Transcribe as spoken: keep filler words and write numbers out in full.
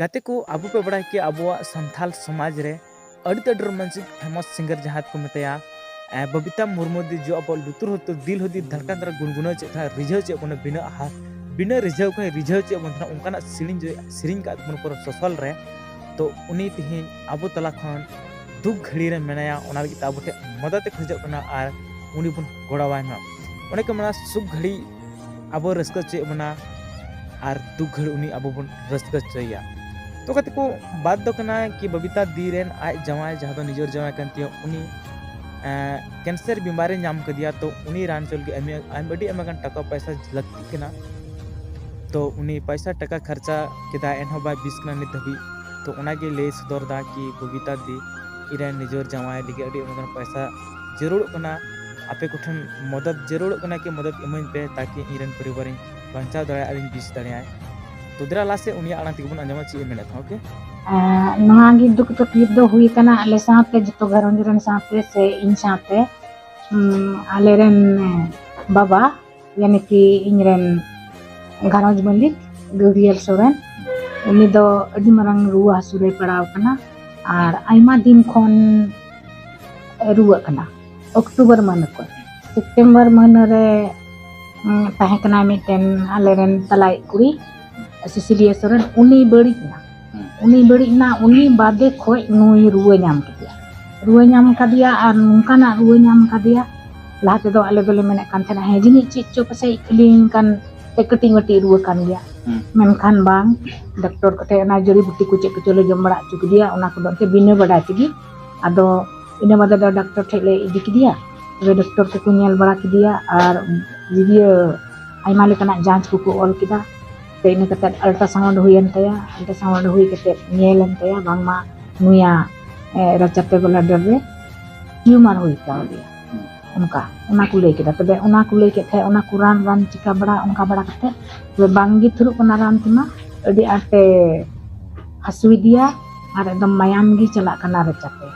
ᱜᱟᱛᱮ ᱠᱚ, ᱟᱵᱚ ᱯᱮ ᱵᱟᱲᱟᱭ ᱠᱮᱭᱟ ᱟᱵᱚᱣᱟᱜ ᱥᱟᱱᱛᱟᱞ ᱥᱚᱢᱟᱡᱽ ᱨᱮ ᱟᱹᱰᱤ ᱩᱛᱟᱹᱨ ᱨᱳᱢᱟᱱᱴᱤᱠ ᱯᱷᱮᱢᱟᱥ ᱥᱤᱝᱜᱟᱨ ᱡᱟᱦᱟᱸ ᱠᱚ ᱢᱮᱛᱟᱭᱟ, ᱮ, ᱵᱚᱵᱤᱛᱟ ᱢᱩᱨᱢᱩ ᱫᱤ ᱡᱚ ᱟᱵᱚᱣᱟᱜ ᱞᱩᱛᱩᱨ ᱦᱚᱸᱛᱚ ᱫᱤᱞ ᱦᱚᱸ ᱫᱤᱞ ᱫᱷᱟᱲᱠᱟᱱ ᱫᱷᱟᱨᱟ ᱜᱩᱱᱜᱩᱱᱟᱹᱣ ᱪᱮᱫ ᱛᱟᱦᱮᱱᱟ, ᱨᱤᱡᱷᱟᱹᱣ ᱪᱮᱫ ᱵᱚᱱᱟ ᱵᱤᱱᱟᱹ ᱦᱟ-, ᱵᱤᱱᱟᱹ ᱨᱤᱡᱷᱟᱹᱣ ᱠᱷᱚᱱ ᱨᱤᱡᱷᱟᱹᱣ ᱪᱮᱫ ᱵᱚᱱ ᱛᱟᱦᱮᱱᱟ, ᱚᱱᱠᱟᱱᱟᱜ ᱥᱮᱨᱮᱧ ᱡᱚ-, ᱥᱮᱨᱮᱧ ᱠᱟᱜ ᱛᱟᱵᱚᱱᱟ ᱯᱩᱨᱟᱹ ᱥᱚᱥᱚᱞ ᱨᱮ᱾ ᱛᱚ ᱩᱱᱤ ᱛᱮᱦᱮᱧ ᱟᱵᱚ ᱛᱟᱞᱟ ᱠᱷᱚᱱ ᱫᱩᱠ ᱜᱷᱟᱹᱲᱤ ᱨᱮ ᱢᱮᱱᱟᱭᱟ, ᱚᱱᱟ ᱞᱟᱹᱜᱤᱫ ᱛᱮ ᱟᱵᱚ ᱴᱷᱮᱱ ᱢᱚᱫᱚᱫ ᱮ ᱠᱷᱚᱡᱚᱜ ᱠᱟᱱᱟ ᱟᱨ ᱩᱱᱤ ᱵᱚᱱ ᱜᱚᱲᱚᱣᱟᱭ ᱢᱟ᱾ ᱚᱱᱮ ᱠᱚ ᱢᱮᱱᱟ, ᱥᱩᱠ ᱜᱷᱟᱹᱲᱤ ᱟᱵᱚ ᱨᱟᱹᱥᱠᱟᱹ ᱦᱚᱪᱚᱭᱮᱫ ᱵᱚᱱᱟ ᱟᱨ ᱫᱩᱠ ᱜᱷᱟᱹᱲᱤ ᱩᱱᱤ ᱟᱵᱚ ᱵᱚᱱ ᱨᱟᱹᱥᱠᱟᱹ ᱦᱚᱪᱚᱭᱮᱭᱟ᱾ ᱛᱚ ᱜᱟᱛᱮ ᱠᱚ, ᱵᱟᱫ ᱫᱚ ᱠᱟᱱᱟ ᱠᱤ ᱵᱚᱵᱤᱛᱟ ᱫᱤ ᱨᱮᱱ ᱟᱡ ᱡᱟᱶᱟᱭ, ᱡᱟᱦᱟᱸ ᱫᱚ ᱱᱤᱡᱮᱨ ᱡᱟᱶᱟᱭ ᱠᱟᱱ ᱛᱟᱭᱟ, ᱩᱱᱤ, ᱮᱸ, ᱠᱮᱱᱥᱟᱨ ᱵᱤᱢᱟᱨᱮ ᱧᱟᱢ ᱠᱮᱫᱮᱭᱟ᱾ ᱛᱚ ᱩᱱᱤ ᱨᱟᱱ ᱦᱚᱪᱚ ᱞᱟᱹᱜᱤᱫ ᱟᱭᱢᱟ, ᱟᱭᱢᱟ, ᱟᱹᱰᱤ ᱟᱭᱢᱟ ᱜᱟᱱ ᱴᱟᱠᱟ ᱯᱚᱭᱥᱟ ᱞᱟᱹᱠᱛᱤᱜ ᱠᱟᱱᱟ᱾ ᱛᱚ ᱩᱱᱤ ᱯᱚᱭᱥᱟ ᱴᱟᱠᱟ ᱠᱷᱚᱨᱪᱟ ᱠᱮᱫᱟ, ᱮᱱᱦᱚᱸ ᱵᱟᱭ ᱵᱮᱥ ᱠᱟᱱᱟ ᱱᱤᱛ ᱫᱷᱟᱹᱵᱤᱡ᱾ ᱛᱚ ᱚᱱᱟᱜᱮ ᱞᱟᱹᱭ ᱥᱚᱫᱚᱨ ᱫᱟ ᱠᱤ ᱵᱚᱵᱤᱛᱟ ᱫᱤ, ᱤᱧ ᱨᱮᱱ ᱱᱤᱡᱮᱨ ᱡᱟᱶᱟᱭ ᱞᱟᱹᱜᱤᱫ ᱟᱹᱰᱤ ᱟᱭᱢᱟ ᱜᱟᱱ ᱯᱚᱭᱥᱟ ᱡᱟᱹᱨᱩᱲᱚᱜ ᱠᱟᱱᱟ, ᱟᱯᱮ ᱠᱚᱴᱷᱮᱱ ᱢᱚᱫᱚᱫ ᱡᱟᱹᱨᱩᱲᱚᱜ ᱠᱟᱱᱟ ᱠᱤ ᱢᱚᱫᱚᱫ ᱤᱢᱟᱹᱧ ᱯᱮ, ᱛᱟᱠᱤ ᱤᱧ ᱨᱮᱱ ᱯᱚᱨᱤᱵᱟᱨᱤᱧ ᱵᱟᱧᱪᱟᱣ ᱫᱟᱲᱮᱭᱟᱜᱼᱟ ᱟᱨᱤᱧ ᱵᱮᱥ ᱫᱟᱲᱮᱭᱟᱜᱼᱟ᱾ ᱛᱚ ᱫᱮᱞᱟ ᱞᱟᱦᱟ ᱥᱮᱫ ᱩᱱᱤᱭᱟᱜ ᱟᱲᱟᱝ ᱛᱮᱜᱮ ᱵᱚᱱ ᱟᱸᱡᱚᱢᱟ ᱪᱮᱫ ᱮ ᱢᱮᱱᱮᱫ ᱛᱟᱦᱮᱸ, ᱳᱠᱮ? ᱟᱨ ᱱᱚᱣᱟ ᱜᱮ ᱫᱩᱠ ᱛᱟᱠᱞᱤᱯ ᱫᱚ ᱦᱩᱭ ᱠᱟᱱᱟ ᱟᱞᱮ ᱥᱟᱶᱛᱮ, ᱡᱚᱛᱚ ᱜᱷᱟᱨᱚᱸᱡᱽ ᱨᱮᱱ ᱥᱟᱶᱛᱮ ᱥᱮ ᱤᱧ ᱥᱟᱶᱛᱮ᱾ ᱩᱢ, ᱟᱞᱮ ᱨᱮᱱ ᱵᱟᱵᱟ, ᱭᱟᱱᱤ ᱠᱤ ᱤᱧ ᱨᱮᱱ ᱜᱷᱟᱨᱚᱸᱡᱽ ᱢᱟᱹᱞᱤᱠ ᱜᱟᱹᱵᱷᱤᱭᱟᱹᱞ ᱥᱚᱨᱮᱱ, ᱩᱱᱤ ᱫᱚ ᱟᱹᱰᱤ ᱢᱟᱨᱟᱝ ᱨᱩᱣᱟᱹ ᱦᱟᱹᱥᱩ ᱨᱮᱭ ᱯᱟᱲᱟᱣ ᱠᱟᱱᱟ ᱟᱨ ᱟᱭᱢᱟ ᱫᱤᱱ ᱠᱷᱚᱱ ᱨᱩᱣᱟᱹᱜ ᱠᱟᱱᱟ᱾ ᱚᱠᱴᱳᱵᱚᱨ ᱢᱟᱹᱦᱱᱟᱹ ᱠᱷᱚᱱ, ᱥᱮᱯᱴᱮᱢᱵᱚᱨ ᱢᱟᱹᱦᱱᱟᱹ ᱨᱮ, ᱩᱸ, ᱛᱟᱦᱮᱸ ᱠᱟᱱᱟᱭ ᱢᱤᱫᱴᱮᱱ ᱟᱞᱮ ᱨᱮᱱ ᱛᱟᱞᱟᱭᱤᱡ ᱠᱩᱲᱤ, ᱥᱤᱥᱤᱞᱤᱭᱟᱹ ᱥᱚᱨᱮᱱ, ᱩᱱᱤ ᱵᱟᱹᱲᱤᱡ ᱮᱱᱟ᱾ ᱦᱩᱸ᱾ ᱩᱱᱤ ᱵᱟᱹᱲᱤᱡ ᱮᱱᱟ, ᱩᱱᱤ ᱵᱟᱫᱮ ᱠᱷᱚᱡ ᱱᱩᱭ ᱨᱩᱣᱟᱹ ᱧᱟᱢ ᱠᱮᱫᱮᱭᱟ᱾ ᱨᱩᱣᱟᱹ ᱧᱟᱢ ᱠᱟᱫᱮᱭᱟ ᱟᱨ ᱱᱚᱝᱠᱟᱱᱟᱜ ᱨᱩᱣᱟᱹ ᱧᱟᱢ ᱠᱟᱫᱮᱭᱟ, ᱞᱟᱦᱟ ᱛᱮᱫᱚ ᱟᱞᱮ ᱫᱚᱞᱮ ᱢᱮᱱᱮᱫ ᱠᱟᱱ ᱛᱟᱦᱮᱱᱟ, ᱦᱮᱸ, ᱡᱟᱹᱱᱤᱡ ᱪᱮᱫ ᱪᱚ ᱯᱟᱥᱮᱡ ᱠᱷᱟᱹᱞᱤ ᱠᱟᱱ ᱛᱮ ᱠᱟᱹᱴᱤᱡ ᱢᱟᱹᱴᱤᱡ ᱨᱩᱣᱟᱹ ᱠᱟᱱ ᱜᱮᱭᱟ᱾ ᱦᱩᱸ᱾ ᱢᱮᱱᱠᱷᱟᱱ ᱵᱟᱝ, ᱰᱟᱠᱛᱚᱨ ᱠᱚᱴᱷᱮᱱ ᱚᱱᱟ ᱡᱟᱹᱲᱤ ᱵᱩᱴᱤ ᱠᱚ ᱪᱮᱫ ᱠᱚᱪᱚ ᱞᱮ ᱡᱚᱢ ᱵᱟᱲᱟ ᱦᱚᱪᱚ ᱠᱮᱫᱮᱭᱟ, ᱚᱱᱟ ᱠᱚᱫᱚ ᱮᱱᱛᱮ ᱵᱤᱱᱟᱹ ᱵᱟᱰᱟᱭ ᱛᱮᱜᱮ᱾ ᱟᱫᱚ ᱤᱱᱟᱹ ᱵᱟᱫᱮ ᱫᱚ ᱰᱟᱠᱛᱚᱨ ᱴᱷᱮᱡ ᱞᱮ ᱤᱫᱤ ᱠᱮᱫᱮᱭᱟ᱾ ᱛᱚᱵᱮ ᱰᱟᱠᱛᱚᱨ ᱠᱚᱠᱚ ᱧᱮᱞ ᱵᱟᱲᱟ ᱠᱮᱫᱮᱭᱟ ᱟᱨ ᱤᱭᱟᱹ ᱟᱭᱢᱟ ᱞᱮᱠᱟᱱᱟᱜ ᱡᱟᱸᱪ ᱠᱚᱠᱚ ᱚᱞ ᱠᱮᱫᱟ᱾ ᱛᱚ ᱤᱱᱟᱹ ᱠᱟᱛᱮ ultrasound ᱦᱩᱭᱮᱱ ᱛᱟᱭᱟ᱾ Ultrasound ᱦᱩᱭ ᱠᱟᱛᱮ ᱧᱮᱞᱮᱱ ᱛᱟᱭᱟ ᱵᱟᱝᱢᱟ ᱱᱩᱭᱟᱜ, ᱮ, ᱨᱟᱪᱟᱛᱮ ᱵᱞᱟᱰᱟᱨ ᱨᱮ ᱴᱤᱭᱩᱢᱟᱨ ᱦᱩᱭ ᱠᱟᱣᱫᱮᱭᱟ᱾ ᱦᱩᱸ᱾ ᱚᱱᱠᱟ, ᱚᱱᱟ ᱠᱚ ᱞᱟᱹᱭ ᱠᱮᱫᱟ᱾ ᱛᱚᱵᱮ ᱚᱱᱟ ᱠᱚ ᱞᱟᱹᱭ ᱠᱮᱫ ᱠᱷᱟᱡ, ᱚᱱᱟ ᱠᱚ ᱨᱟᱱ, ᱨᱟᱱ ᱪᱤᱠᱟ ᱵᱟᱲᱟ, ᱚᱱᱠᱟ ᱵᱟᱲᱟ ᱠᱟᱛᱮ, ᱛᱚᱵᱮ ᱵᱟᱝ ᱜᱮ ᱛᱷᱤᱨᱚᱜ ᱠᱟᱱᱟ ᱨᱟᱱ ᱛᱮᱢᱟ, ᱟᱹᱰᱤ ᱟᱸᱴᱮ ᱦᱟᱹᱥᱩᱭᱮᱫᱮᱭᱟ ᱟᱨ ᱮᱠᱫᱚᱢ ᱢᱟᱭᱟᱢ ᱜᱮ ᱪᱟᱞᱟᱜ ᱠᱟᱱᱟ ᱨᱟᱪᱟᱛᱮ᱾